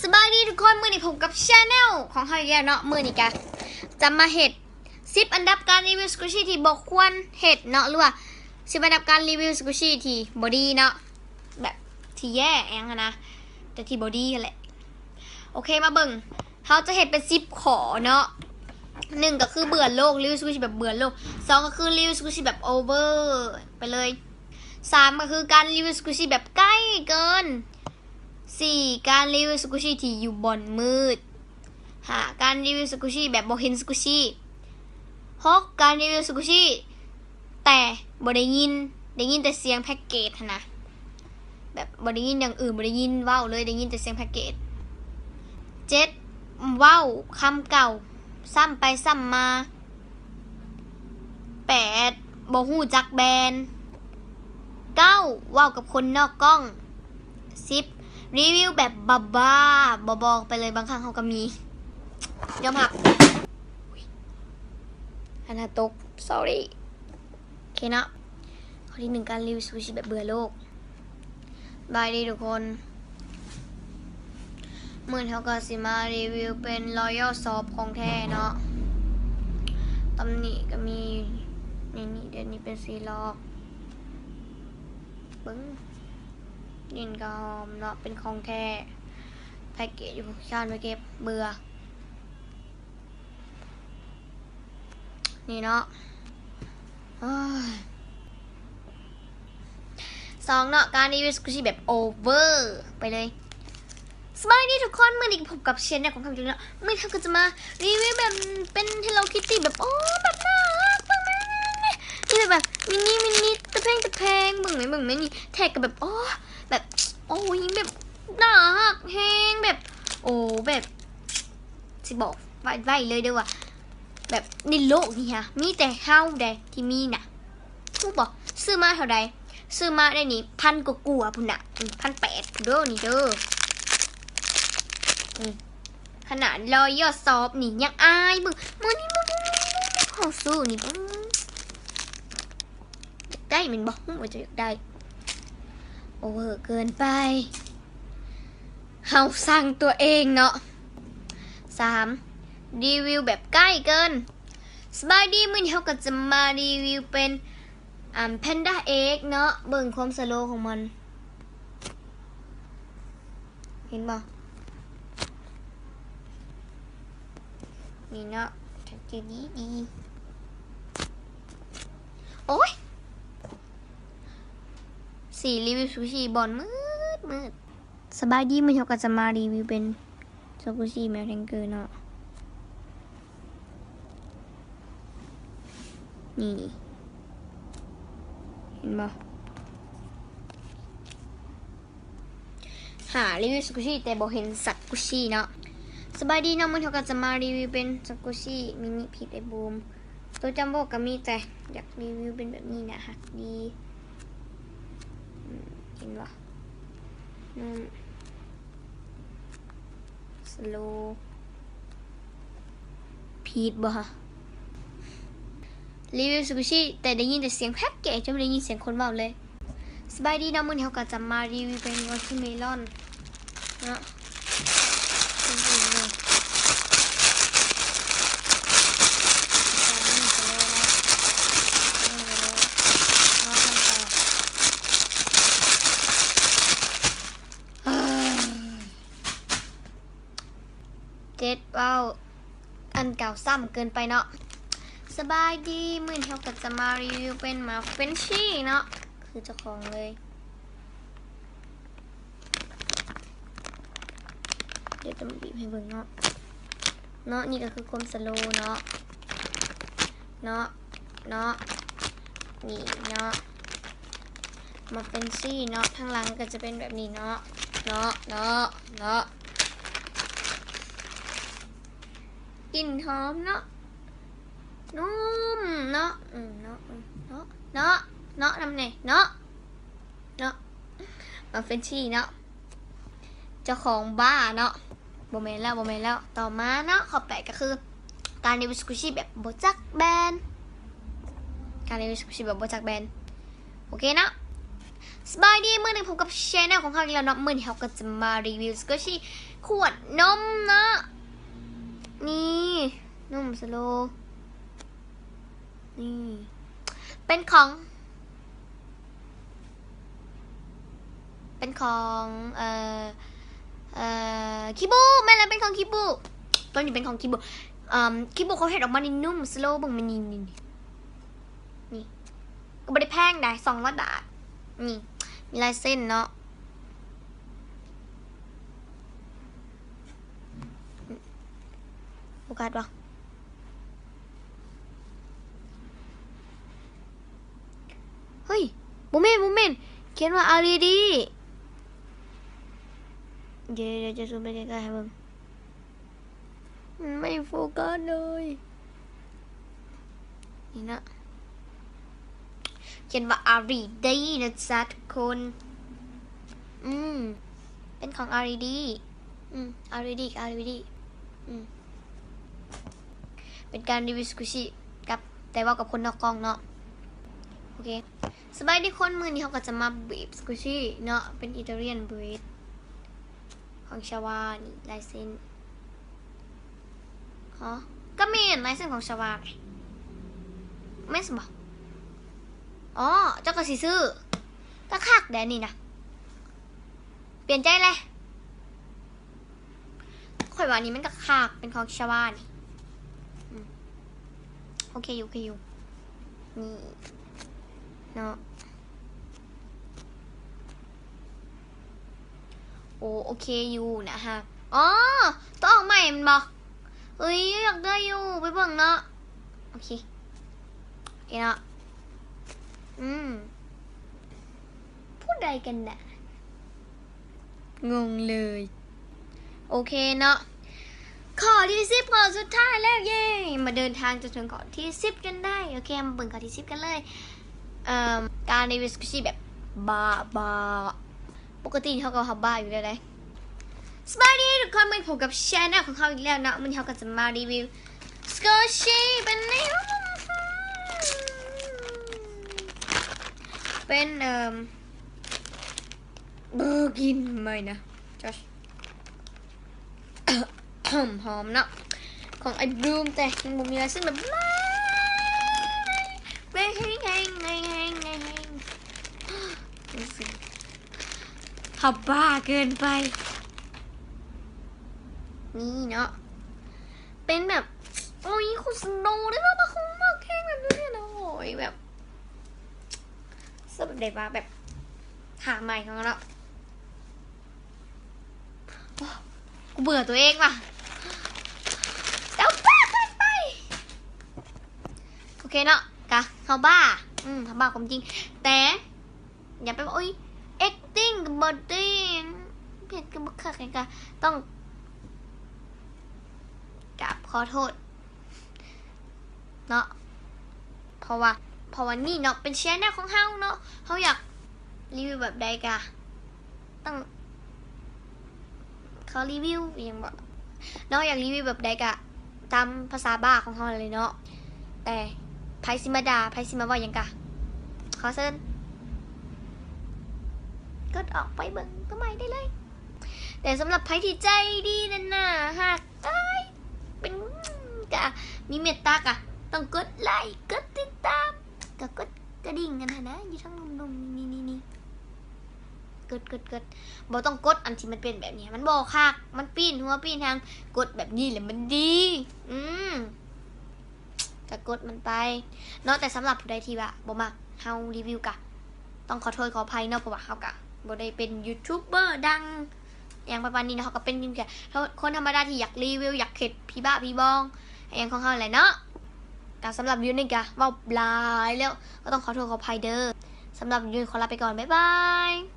ສະບາຍດີທຸກຄົນ ມື້ນີ້ພົບກັບແຊນແນວຂອງເຮົາອີກແລ້ວເນາະ. ມື້ນີ້ກະຈະມາເຮັດສິບອັນດັບການຣີວິວສະກຸຊິທີ່ບໍ່ຄວນເຮັດເນາະ ຫຼືວ່າສິບອັນດັບການຣີວິວສະກຸຊິທີ່ບໍ່ດີເນາະ ແບບທີ່ແຍ່ຫຍັງຫັ້ນນະ ແຕ່ທີ່ບໍ່ດີຫັ້ນແຫຼະ. ໂອເຄ ມາເບິ່ງ ເຮົາຈະເຮັດເປັນສິບຂໍ້ເນາະ. ໜຶ່ງກໍຄືເບື່ອໂລກ ຣີວິວສະກຸຊິແບບເບື່ອໂລກ. ສອງກໍຄືຣີວິວສະກຸຊິແບບໂອເວີໄປເລີຍ. ສາມກໍຄືການຣີວິວສະກຸຊິແບບໃກ້ເກີນ. ສີ່ ການຣີວິວສະກຸຊິທີ່ຢູ່ບ່ອນມືດ. ຫ້າ ການຣີວິວສະກຸຊິແບບບໍ່ເຫັນສະກຸຊິ. ຫົກ ການຣີວິວສະກຸຊິແຕ່ບໍ່ໄດ້ຍິນ ໄດ້ຍິນແຕ່ສຽງແພັກເກດຫັ້ນນະ ແບບບໍ່ໄດ້ຍິນຢ່າງອື່ນ ບໍ່ໄດ້ຍິນເວົ້າເລີຍ ໄດ້ຍິນແຕ່ສຽງແພັກເກດ. ເຈັດ ເວົ້າຄຳເກົ່າຊ້ຳໄປຊ້ຳມາ. ແປດ ບໍ່ຮູ້ຈັກແບຣນ. ເກົ້າ ເວົ້າກັບຄົນນອກກ້ອງ. ສິບ ຣີວິວແບບບ້າໆ ບໍໆ ໄປເລີຍ. ບາງຄັ້ງເຮົາກໍມີ ຍອມຮັບ ອັນນັ້ນຕົກ sorry. ໂອເຄເນາະ ຂໍ້ທີໜຶ່ງ ການຣີວິວຊູຊິແບບເບື່ອໂລກ. ສະບາຍດີທຸກຄົນ ມື້ນີ້ເຮົາກໍຊິມາຣີວິວເປັນ Royal Soft ຂອງແທ້ເນາະ. ຕຳໜິກໍມີໃນນີ້ເດ້ ນີ້ເປັນສີຫຼອກ ເບິ່ງ ກິ່ນກໍຫອມເນາະ ເປັນຂອງແທ້. ແພັກເກດຢູ່ ຢ້ານໄປເກັບ ເບື່ອ. ນີ້ເນາະ ໂອ້ຍ ສອງເນາະ ການຣີວິວສະກຸຊິແບບໂອເວີໄປເລີຍ. ສະບາຍດີທຸກຄົນ ມື້ນີ້ກໍພົບກັບແຊນແນວຂອງເຮົາອີກແລ້ວເນາະ. ມື້ນີ້ເຮົາກໍຈະມາຣີວິວແບບເປັນ Hello Kitty ແບບ ໂອ້ ແບບໜ້າຮັກ ເບິ່ງແມ່ ນີ້ແບບ ມິນິ ມິນິ ຕະແພງ ຕະແພງ ເບິ່ງແມ່ ເບິ່ງແມ່ ນີ້ແທັກກໍແບບ ໂອ້ ແບບ ໂອ້ຍ ແບບໜ້າຮັກແຮງ ແບບ ໂອ້ ແບບ ຊິບອກໄວ້ ໄວ້ເລີຍເດີ້ວ່າ ແບບໃນໂລກນີ້ຫະ ມີແຕ່ເຮົາໃດທີ່ມີນະ ຮູ້ບໍ່? ຊື້ມາເທົ່າໃດ? ຊື້ມາໄດ້ນີ້ ພັນກວ່າໆ ພຸ້ນນະ ອືມ ພັນແປດພຸ້ນເດີ້ ນີ້ເດີ້ ນີ້ ຂະໜາດ Royal Soft ນີ້ຍັງອາຍ. ເບິ່ງ ມື້ນີ້ ມື້ນີ້ ເຮົາຊື້ນີ້ ອືມ ຢາກໄດ້ແມ່ນບໍ່? ຮູ້ວ່າເຈົ້າຢາກໄດ້ ໂອເວີເກີນໄປ ເຮົາສັ່ງຕົວເອງເນາະ. ສາມ ຣີວິວແບບໃກ້ເກີນ. ສະບາຍດີ ມື້ນີ້ເຮົາກໍຈະມາຣີວິວເປັນ ອາ Panda Egg ເນາະ. ເບິ່ງຄວາມສະໂລຂອງມັນ ເຫັນບໍ່? ນີ້ເນາະ ແທັກເຈດີດີ ໂອ້ຍ ສີ່ ຣີວິວຊູຊິບ່ອນມືດໆ. ສະບາຍດີ ມື້ນີ້ເຮົາກໍຈະມາຣີວິວເປັນສະກຸຊິແມວແທັງເກີເນາະ ນີ້ ເຫັນບໍ່? ຫ້າ ຣີວິວສະກຸຊິແຕ່ບໍ່ເຫັນສະກຸຊິເນາະ. ສະບາຍດີເນາະ ມື້ນີ້ເຮົາກໍຈະມາຣີວິວເປັນສະກຸຊິມິນິພີດໄອບູມ. ໂຕຈຳໂບ້ກໍມີ ແຕ່ຢາກຣີວິວເປັນແບບນີ້ ໜ້າຮັກດີ ອືມ ເຫັນບໍ່? ອືມ ສະໂລ ຜິດບໍ່ຫະ? ຣີວິວສະກຸຊິ ແຕ່ໄດ້ຍິນແຕ່ສຽງແພັກເກດ ຈະບໍ່ໄດ້ຍິນສຽງຄົນເວົ້າເລີຍ. ສະບາຍດີເນາະ ມື້ນີ້ເຮົາກໍຈະມາຣີວິວເປັນວອເຕີເມລອນເນາະ. ເຈັດ ເວົ້າອັນເກົ່າຊ້ຳເກີນໄປເນາະ. ສະບາຍດີ ມື້ນີ້ເຮົາກໍຈະມາຣີວິວເປັນໝາກເຟຣນຊີເນາະ ຄືເຈົ້າຂອງເລີຍ. ດຽວຈະມາບີບໃຫ້ເບິ່ງເນາະ ເນາະ ນີ້ກໍຄືຄວາມສະໂລເນາະ ເນາະ ເນາະ ນີ້ເນາະ ໝາກເຟຣນຊີເນາະ ທາງຫຼັງກໍຈະເປັນແບບນີ້ເນາະ ເນາະ ເນາະ ເນາະ ກິ່ນຫອມເນາະ ນຸ້ມເນາະ ເນາະ ເນາະ ເນາະ ນຳແດ່ ເນາະ ເນາະ ໝາກເຟຣນຊີເນາະ ເຈົ້າຂອງບ້າເນາະ. ບໍ່ແມ່ນແລ້ວ ບໍ່ແມ່ນແລ້ວ. ຕໍ່ມາເນາະ ຂໍ້ແປດກໍຄື ການຣີວິວສະກຸຊິແບບບໍ່ຈັກແບຣນ ການຣີວິວສະກຸຊິແບບບໍ່ຈັກແບຣນ. ໂອເຄເນາະ. ສ ສະບາຍດີ ມື້ນີ້ພົບກັບແຊນແນວຂອງເຮົາອີກແລ້ວເນາະ. ມື້ນີ້ເຮົາກໍຈະມາຣີວິວສະກູຊິຂວດນົມເນາະ. ນີ້ ນົມສະໂລ ນີ້ ເປັນຂອງ ເປັນຂອງ ເອີ ເອີ ຄິບູ ແມ່ນແລ້ວ ເປັນຂອງຄິບູ. ຕົວນີ້ເປັນຂອງຄິບູ ເອີ ຄິບູເຂົາເຮັດອອກມານີ້ນຸ້ມສະໂລ ເບິ່ງ ນີ້ ນີ້ ນີ້ ນີ້ ກໍບໍ່ໄດ້ແພງໃດ໋ ສອງຮ້ອຍບາດ. ນີ້ ມີລາຍເຊັນເນາະ. ໂຟກັສບໍ່? ເຮີ້ຍ ບໍ່ແມ່ນ ບໍ່ແມ່ນ ຂຽນວ່າ ອາຣີດີ. ດຽວ ດຽວ ດຽວ ຈະຊູມໄປໃກ້ໆ ໃຫ້ເບິ່ງ. ມັນໄມ່ໂຟກັສເລີຍ. ນີ້ນະ ຂຽນວ່າ ອາຣີດີ ນະຈ໊ະທຸກຄົນ. ອືມ ເປັນຂອງ ອາຣີດີ. ອືມ ອາຣີດີ ອາຣີດີ. ອືມ ເປັນການຣີວິວສະກູຊິກັບ ແຕ່ເວົ້າກັບຄົນນອກກ້ອງເນາະ. ໂອເຄ ສະບາຍດີທຸກຄົນ ມື້ນີ້ເຮົາກໍຈະມາບຣີດສະກູຊິເນາະ ເປັນອີຕາລຽນບຣີດ ຂອງຊາວາ. ນີ້ ລາຍເຊັນ ຮະ ກໍແມ່ນລາຍເຊັນຂອງຊາວາ ແມ່ນຊັ້ນບໍ່? ອໍ ເຈົ້າກໍຊິຊື້ ກໍຄັກແດ່ນີ້ນະ. ປ່ຽນໃຈແລ້ວ ຂ້ອຍວ່ານີ້ມັນກໍຄັກ ເປັນຂອງຊາວານີ້. ອືມ ໂອເຄຢູ່ ໂອເຄຢູ່ ນີ້ເນາະ. ໂອ ໂອເຄຢູ່ນະຮະ. ອໍ ໂຕອອກໃໝ່ແມ່ນບໍ່? ເອີຍ ຢາກໄດ້ຢູ່ ໄປເບິ່ງເນາະ. ໂອເຄ ໂອເຄເນາະ. ອືມ ຜູ້ໃດກັນນະ? ງົງເລີຍ. ໂອເຄເນາະ ຂໍ້ທີສິບ ຂໍ້ສຸດທ້າຍແລ້ວ ເຢ້ ມາເດີນທາງຈົນເຖິງຂໍ້ທີສິບຈົນໄດ້. ໂອເຄ ມາເບິ່ງຂໍ້ທີສິບກັນເລີຍ. ເອີ ການຣີວິວສະກູຊິແບບບ້າໆ ປົກກະຕິເຮົາກໍບ້າຢູ່ແລ້ວໃດ໋. ສະບາຍດີທຸກຄົນ ມື້ນີ້ພົບກັບແຊນແນວຂອງເຮົາອີກແລ້ວເນາະ. ມື້ນີ້ເຮົາກໍຈະມາຣີວິວສະກູຊິ ເປັນ ເປັນ ເອີ ບໍ່ກິນໃໝ່ນະ ຈອສ ຫອມເນາະ ຂອງອ້າຍບຣູມ ແຕ່ຍັງບໍ່ມີລາຍເຊັນແບບ ເຮົງໆ ເຮົງໆ ເຮົງໆ ເຮົງໆ ເຮົາບ້າເກີນໄປ. ນີ້ເນາະ ເປັນແບບ ໂອ້ຍ ໂຄດສະໂນເດ້ເນາະ ມາຄົງມາແຂ່ງແບບນີ້ເນາະ. ໂອ້ຍ ແບບ ສະແບບໃດວະ ແບບຫາໃໝ່ຂອງເຮົາເນາະ. ໂອ້ ກູເບື່ອຕົວເອງວ່ະ ເຈົ້າບ້າເກີນໄປ. ໂອເຄເນາະ ກະເຮົາບ້າ ອືມ ເຮົາບ້າຄວາມຈິງ ແຕ່ຢ່າໄປວ່າ ໂອ້ຍ ແອັກຕິງກໍບໍ່ໄດ້ ເຮັດກໍບໍ່ຄັກ ຫຍັງກະຕ້ອງກາບຂໍໂທດເນາະ. ເພາະວ່າ ເພາະວ່ານີ້ເນາະ ເປັນແຊນແນວຂອງເຮົາເນາະ ເຮົາຢາກຣີວິວແບບໃດກະຕ້ອງ ຂໍຣີວິວອີ່ຫຍັງບໍ ເນາະ ຢາກຣີວິວແບບໃດກະຕາມພາສາບ້າຂອງເຮົາເລີຍເນາະ. ແຕ່ໃຜຊິມາດ່າ ໃຜຊິມາເວົ້າຫຍັງກະ ຂໍເຊີນກົດອອກໄປເບິ່ງຕົວໃໝ່ໄດ້ເລີຍ. ແຕ່ສຳລັບໃຜທີ່ໃຈດີແລະໜ້າຮັກ ເອີຍ ເປັນ ກະມີເມດຕາ ກະຕ້ອງກົດໄລ ກົດຕິດຕາມ ກະກົດກະດິ່ງຫັ້ນນະ ຢູ່ທາງລຸ່ມໆ ນີ້ໆໆ ກົດໆໆ ບໍ່ຕ້ອງກົດອັນທີ່ມັນເປັນແບບນີ້ ມັນບໍ່ຄັກ ມັນປີ້ນຫົວປີ້ນຫາງ ກົດແບບນີ້ແຫຼະມັນດີ. ອືມ ກະກົດມັນໄປເນາະ. ແຕ່ສຳລັບຜູ້ໃດທີ່ວ່າບໍ່ມັກເຮົາຣີວິວກະ ຕ້ອງຂໍໂທດຂໍອະໄພເນາະ ເພາະວ່າເຮົາກະບໍ່ໄດ້ເປັນຢູທູບເບີດັງຫຍັງປະມານນີ້ເນາະ ເຮົາກະເປັນພຽງແຕ່ຄົນທຳມະດາທີ່ຢາກຣີວິວ ຢາກເຮັດຜີບ້າຜີບອງຫຍັງຂອງເຮົາແຫຼະເນາະ. ກະສຳລັບວິດີໂອນີ້ກະເວົ້າຫຼາຍແລ້ວ ກໍຕ້ອງຂໍໂທດຂໍອະໄພເດີ. ສຳລັບວິດີໂອນີ້ຂໍລາໄປກ່ອນ ບາຍບາຍ.